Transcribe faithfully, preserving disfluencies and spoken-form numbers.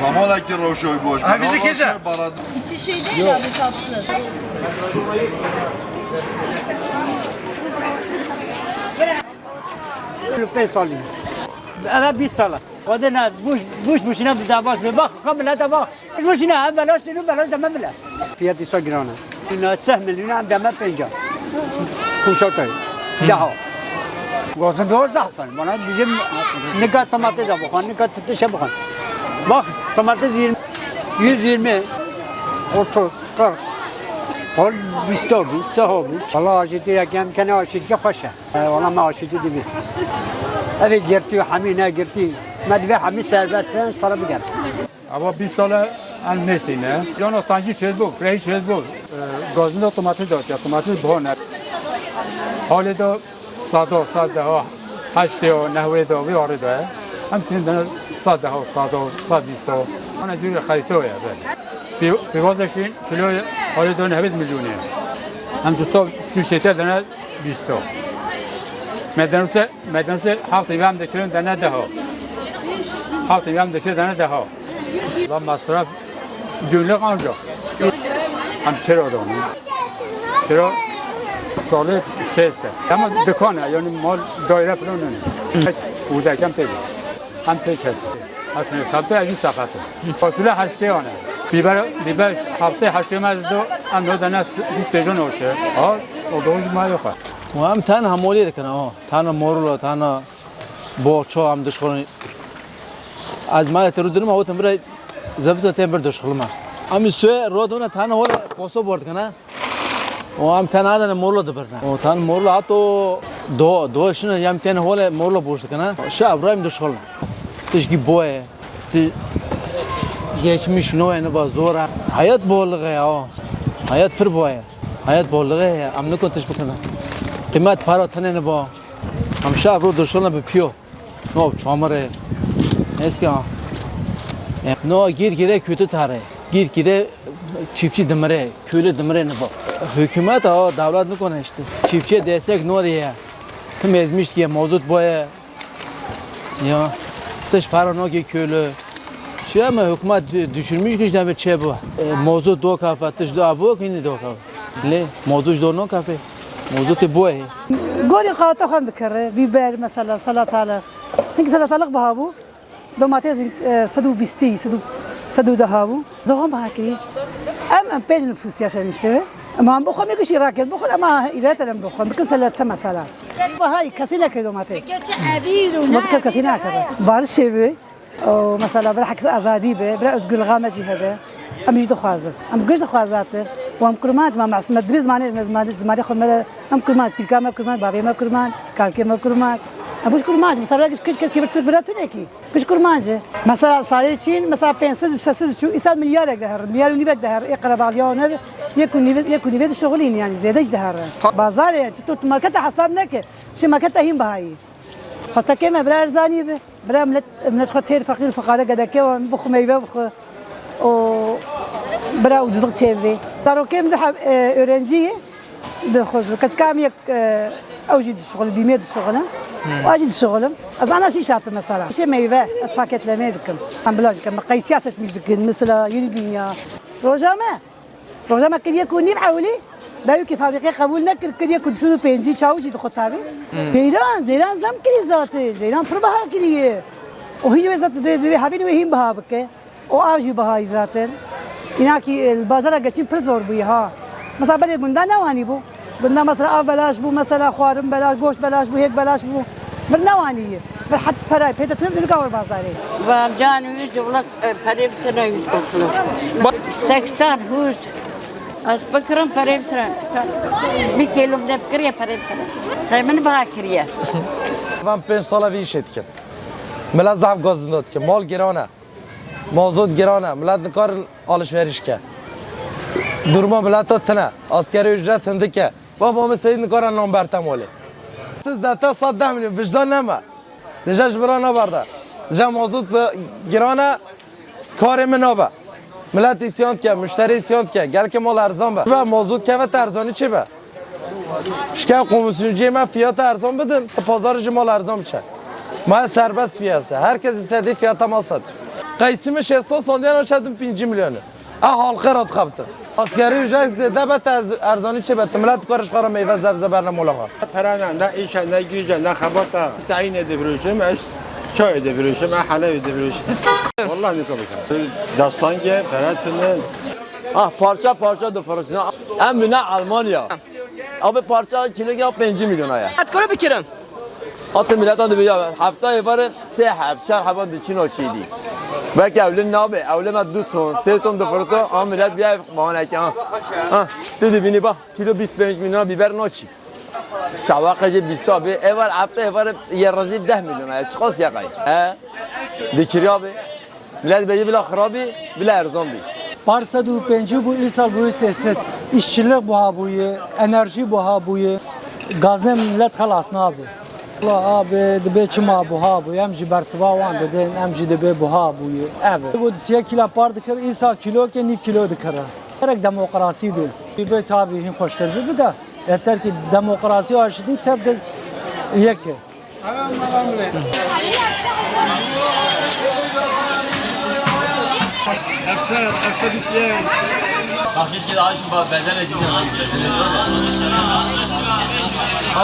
Aman ki roşoy boş. Ha, bizi kece. Çi şey değil abi, tatsız. Pênc salî. Eve bîst sal e. Xwedê ne, bûş, bûş, bûşîna bi davaş be. Bak, ka milete bak. Bûşîna, ev belaş tê, belaş de me bile. Fiyat îsa giran e. Na seh milyona, em deme pênca. Kuşatay. Daha. Gazın doğru da sen. Bana bizim ne kadar domates de bakan, ne kadar tutuşa bakan. Bak, domates yirmi, yüz yirmi, otuz, kırk. Hol bîst abi, seh abi. Allah aşitî ya kem kene aşitî xweş e. E, wala me aşitî dibi. Ev ê girtî, hemî ne girtî. Me divê hemî serbest bin, para bigerin. Ava bîst sal e em nêstîne. Cana tancî çêz bû, firehî çêz bû. E, gazin de otomatik de, otomatik bihane. Halê de sada, sad deha, heştê o, nehwê de, vî arê de. Em tînin dene sad deha, sada, sad bîst o. Ana cûrê xerîto ye, be. Pî-, pîvaze şîn, kilo halê de nehwêz milyonê. Em ji so şu şête dene bîst o. Medenuse, medenuse hafta yem de çirin dene deha. Hafta yem de çirin dene deha. La masraf günlük ancak. Em çero da onu. Çero salı şeste. Ama dükkan yani mal daire falan öyle. Hı. Buradayken pek. Em pek kes. Hatta kapta yüz sakat. Fasulye haşte yani. Biber, biber hafta haşte mezdo. Em o da nas biz pejon olşe. Ha, o doğru ma yok. Û em tenha molê dikin, o. Tenha morlo, tenha boço em dişxulin. Ez mala te rû dinim, ew tim bira zevisa tên bir dişxulime. Em suê ro dona tenha hole poso bor dikine. O em tenha dene morlo dibirne. O tenha morlo hato do, do şine yem tên hole morlo boş dikine. Şe Ebrahim dişxulin. Tişkî boye. Ti geçmiş no ene ba zor e. Hayat bolluğu ya o. Hayat pir boye. Hayat bolluğu heye, em nikun tişt bikine. Qîmet para tenê nibo. Em şev rû dişine bi piyo. No çamire. Eski ha. E, no gir gire kötü tare. Gir gire çiftçi dimire, köylü dimire nibo. Hükümet ha, devlet nikun işte. Çiftçiye destek no diye. Tim ezmiş diye, mazot boye. Ya, tişt para nake köylü. Şey ama hükümet dü-, düşürmüş ki işte bir şey bu. E, mozot do kafa, tişt do bu ki ne do kafa. Le, mozot do no kafe. Mozot bu e. Gorî qata xwe dikere, biber mesela, salatalık. Hinki salatalık baha bû. Domates, e, sed û bîstî, sed û, sed û deh bû. Doxan baha kirî. Em, em pênc nifûs yaşamıştı. Ama bu xwe mi kişi raket, bu xwe ama îdare edem bu xwe. Bikin selete mesela. Bahay kesî neke domates. Geçe evîr û Mozka kesî neke. Barış evi. O mesela bira hak azadî be, bira özgürlüğe me jî hebe. Em jî dixwazin. Em giş dixwazin. Û em kurmanc, ma mesme dibe zimanê, me zimanê, zimanê xwe me re, em kurmanc, pîrka me kurmanc, bavê me kurmanc, kalkê me kurmanc. Em giş kurmanc, mesela bira giş kiş kes kibir Türk bira tunekî. Giş kurmanc e. Mesela salê çîn, mesela pênc sed, şeş sed çû, îsal milyarek de her, milyar û nîvek de her, ê qerebalya ne, yek û nîvek, yek û nîvek de şixulîn yani, zêde jî de her. Bazarê yani, tu, tu marketa hesab neke, şi marketa hîn bahayî. Xwestekê me bira erzanî be, bira millet, millet xwe têr feqîr û feqare gedeke wan bixwe meyve bixwe. O bira ucuzluk çêbê. Zarokê min de heb-, e, öğrenci ye. Di xwe ji keçika em yek, e, ew jî dişixulin, bîmê dişixulin. Hmm. Û ez jî dişixulin. Ez ana şîş hatim mesela. Şê meyve, ez paketlemê dikim. Ambalaj dikim. Qeysiya seçmiş dikin. Mesela Yeni Dünya. Roja me. Roja me kir yek û nîv ewlî. Belkî fabrîkê qebûl nekir, kir yek û du sed û pêncî çaw jî dixwe tavê. Hmm. Ceyran, ceyran zam kirî zaten. Ceyran pir biha kiriye. O hîn wê zat vê, vê, vê hebîn wê hîn biha bike. O av jî bihayî zaten. Înakî, e, li bajara geçîn pir zor bûye ha. Mesela berê gunda newanî bû. Gunda mesela av belaş bû, mesela xwarin belaş, goşt belaş bû, hêk belaş bû. Bir newanî ye. Bir hetiş perayê pê de tune dûnika wê bazarê. Van can yüz dolar, e, perê bitine yüz dolar. Seksen hûz. Ez bikirim perê bitine. Bir kilo bile bikiriye perê bitine. Qey min biha kiriye. Van pênc sala vî işê dikim. Mila zaf gazında dikim. Mal giran e. Mazot giran e, milet nikarin alişveriş ke. Duruma mileta tine, asgari ücret hindik e. Baba Ahmet Seyit nikarin nan berte malê. Tiz dete sed deh milyon, vicdan nema. Dije ji bira naberde. Dije mazot bi giran e, karê min nabe. Milet isyan dike, müşteri isyan dike, gelkê mal erzan be. Ve mazot keve te erzanî çê be. Şike komisyonciyê me fiyata erzan bidin, pazarê jî mal erzan biçe. Ma serbest piyasa, herkes istediği fiyata mal satır. Qeysî min şêst santiyan, o çetin pêncî milyon. E, halqe re dixebite. Askerî ücret zêde be, te ez-, erzanî çê be, te milet bikare ji xwe re meyve zebze berne mola xwe. Pere ne, ne îş e, ne güç e, ne xebat e. Teyînê difiroşim, ez çayê difiroşim, ez helewê difiroşim. Wallah ne komik. Destangê, pere tune. Ah, parça parça difiroşin. Em bine Almanya. Abi parça kîlo ya pêncî milyon aya. Et kore bikirin. Atê mileta dibe ya, hefta êvarê sê heb, çar heba diçin o çêdî. Belkî ewlin nabe, ewlê me du ton, sê ton difirto, a milet biya bahaneke, ha. Ha, tu dibînî bak, kîlo bîst pênc milyon biber naçî. Şawaqê jî bîsta bê, êvar hefta êvarê yê rezî deh milyon ya, çiqas ya qey. He, dikiriya bê. Milet bêjî bila xirabî, bila erzan bî. Par sed û pêncî bû, îsal bûyî sê sed. Îşçilik buha bûye, enerjî buha bûye. Gaznê milet xelas nabe. Wala abi dibê çima buha bûye, em jî bersiva wan didin, em jî dibê buha bûye. Ev e. Bû du sê kîla par dikir, îsal kîlokê nîv kîlo dikire. Gerek demokrasî bê. Bê tabî hîn xweştir bî bike. Yeter ki demokrasî û aşitî tev de yek e. Efsane, efsane. Bak, gitgide aşk bak, bedel edin.